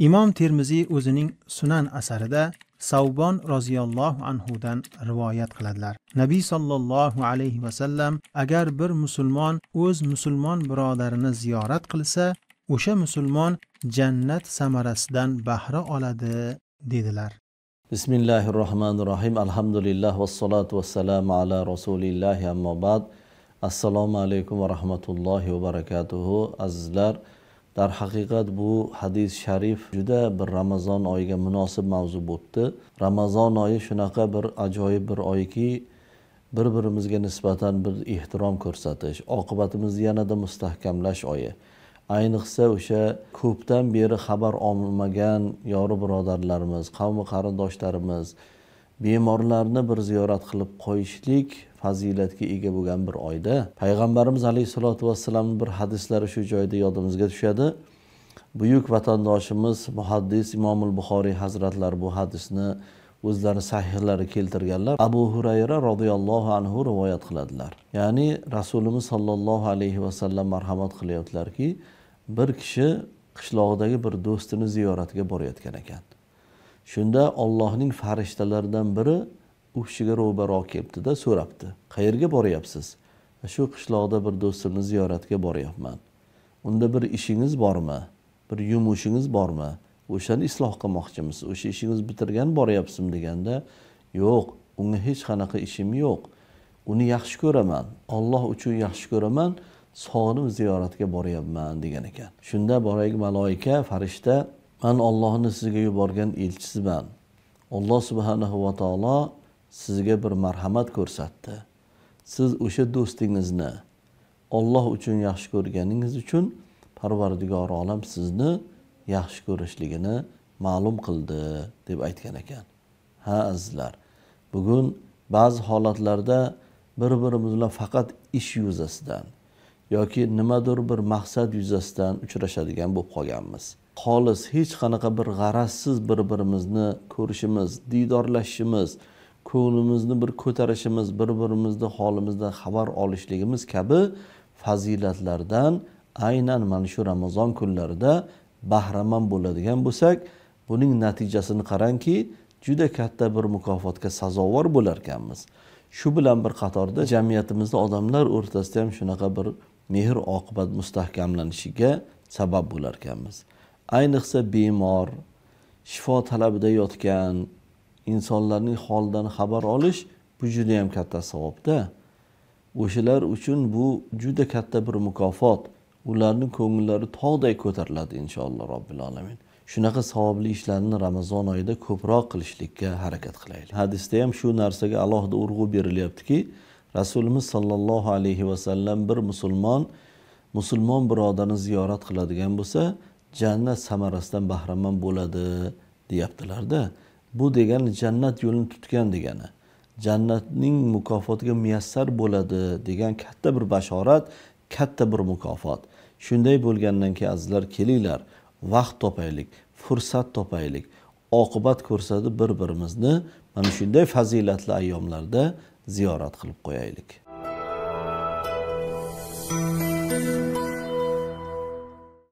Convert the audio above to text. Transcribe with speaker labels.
Speaker 1: Imom Termiziy o'zining Sunan asarida Savbon roziyallohu anhudan rivoyat qiladilar. Nabiy sallallohu alayhi va sallam agar bir musulmon o'z musulmon birodarini ziyorat qilsa, o'sha musulmon jannat samarasidan bahra oladi dedilar.
Speaker 2: Bismillahirrohmanirrohim. Alhamdulillah vassalatu vassalamu ala rasulillah, amma ba'd. Assalomu alaykum va rahmatullohi va barakatuhu. Azizlar, darhaqiqat bu hadis sharif juda bir Ramazon oyiga munosib mavzu bo'pti. Ramazon oyi shunaqa bir ajoyib bir oyki, bir-birimizga nisbatan bir ehtirom ko'rsatish, oqibatimizni yanada mustahkamlash oyi. Ayniqsa o'sha ko'pdan beri xabar olmagan yori birodarlarimiz, qavmi qarindoshlarimiz, bemorlarni bir ziyorat qilib qo'yishlik fazilatga ega bo'lgan bir oyda Payg'ambarimiz alayhisolatu vassalamning bir hadislari shu joyda yodimizga tushadi. Buyuk vatandoshimiz muhaddis Imomul Buxoriy hazratlari bu hadisni o'zlari sahihlari keltirganlar. Abu Hurayra radhiyallohu anhu rivoyat qiladilar. Ya'ni Rasulimiz sallallohu alayhi vasallam marhamat qilyaptilarki, bir kishi qishlog'idagi bir do'stini ziyoratiga borayotgan ekan. Shunda Allohning farishtalaridan biri u kishiga ro'baro kelibdi-da, so'rabdi: "Qayerga boryapsiz?" "Shu qishloqda bir do'stimni ziyoratga boryapman." "Unda bir ishingiz bormi? Bir yumushingiz bormi? O'shani isloh qilmoqchimiz. O'sha ishingiz bitirgan boryapsizmi?" deganda, "Yo'q, unga hech qanaqa ishim yo'q. Uni yaxshi ko'raman. Alloh uchun yaxshi ko'raman. Sog'inib ziyoratga boryapman" degan ekan. Shunda boyagi maloika, farishta: "Men Allohning sizga yuborgan elchisiman. Alloh subhanahu va taolo sizga bir marhamat ko'rsatdi. Siz o'sha do'stingizni Alloh uchun yaxshi ko'rganingiz uchun Parvardigor olam sizni yaxshi ko'rishligini ma'lum qildi" deb aytgan ekan. Ha azizlar, bugun ba'zi holatlarda bir-birimiz bilan faqat ish yuzasidan yoki nimadir bir maqsad yuzasidan uchrashadigan bo'lib qolganmiz. Xolis hech qanaqa bir g'arazsiz bir-birimizni ko'rishimiz, diydorlashishimiz, ko'nglimizni bir ko'tarishimiz, bir-birimizni holimizdan xabar olishligimiz kabi fazilatlardan aynan mana shu Ramazon kunlarida bahramand bo'ladigan bo'lsak, buning natijasini qarangki, juda katta bir mukofotga sazovor bo'lar ekanmiz. Shu bilan bir qatorda jamiyatimizda odamlar o'rtasida ham shunaqa bir mehr oqibat mustahkamlanishiga sabab bo'lar ekanmiz. Ayniqsa bemor, shifo talabida yotgan insonlarning holidan xabar olish bu juda ham katta savobda. O'shalar uchun bu juda katta bir mukofot. Ularning ko'ngillari tog'day ko'tariladi inshaalloh robbil alamin. Shunaqa savobli ishlarni Ramazon oyida ko'proq qilishlikka harakat qilaylik. Hadisda ham shu narsaga alohida urg'u berilyaptiki, Rasulimiz sallallohu alayhi va sallam bir musulmon birodarni ziyorat qiladigan bo'lsa, jannat samarasidan bahramand bo'ladi deyaptilar-da. Bu degani jannat yo'lini tutgan degani, jannatning mukofotiga muyassar bo'ladi degan katta bir bashorat, katta bir mukofot. Shunday bo'lgandan keyin azizlar, kelinglar, vaqt topaylik, fursat topaylik, oqibat ko'rsatib bir-birimizni mana shunday fazilatli ayyomlarda ziyorat qilib qo'yaylik.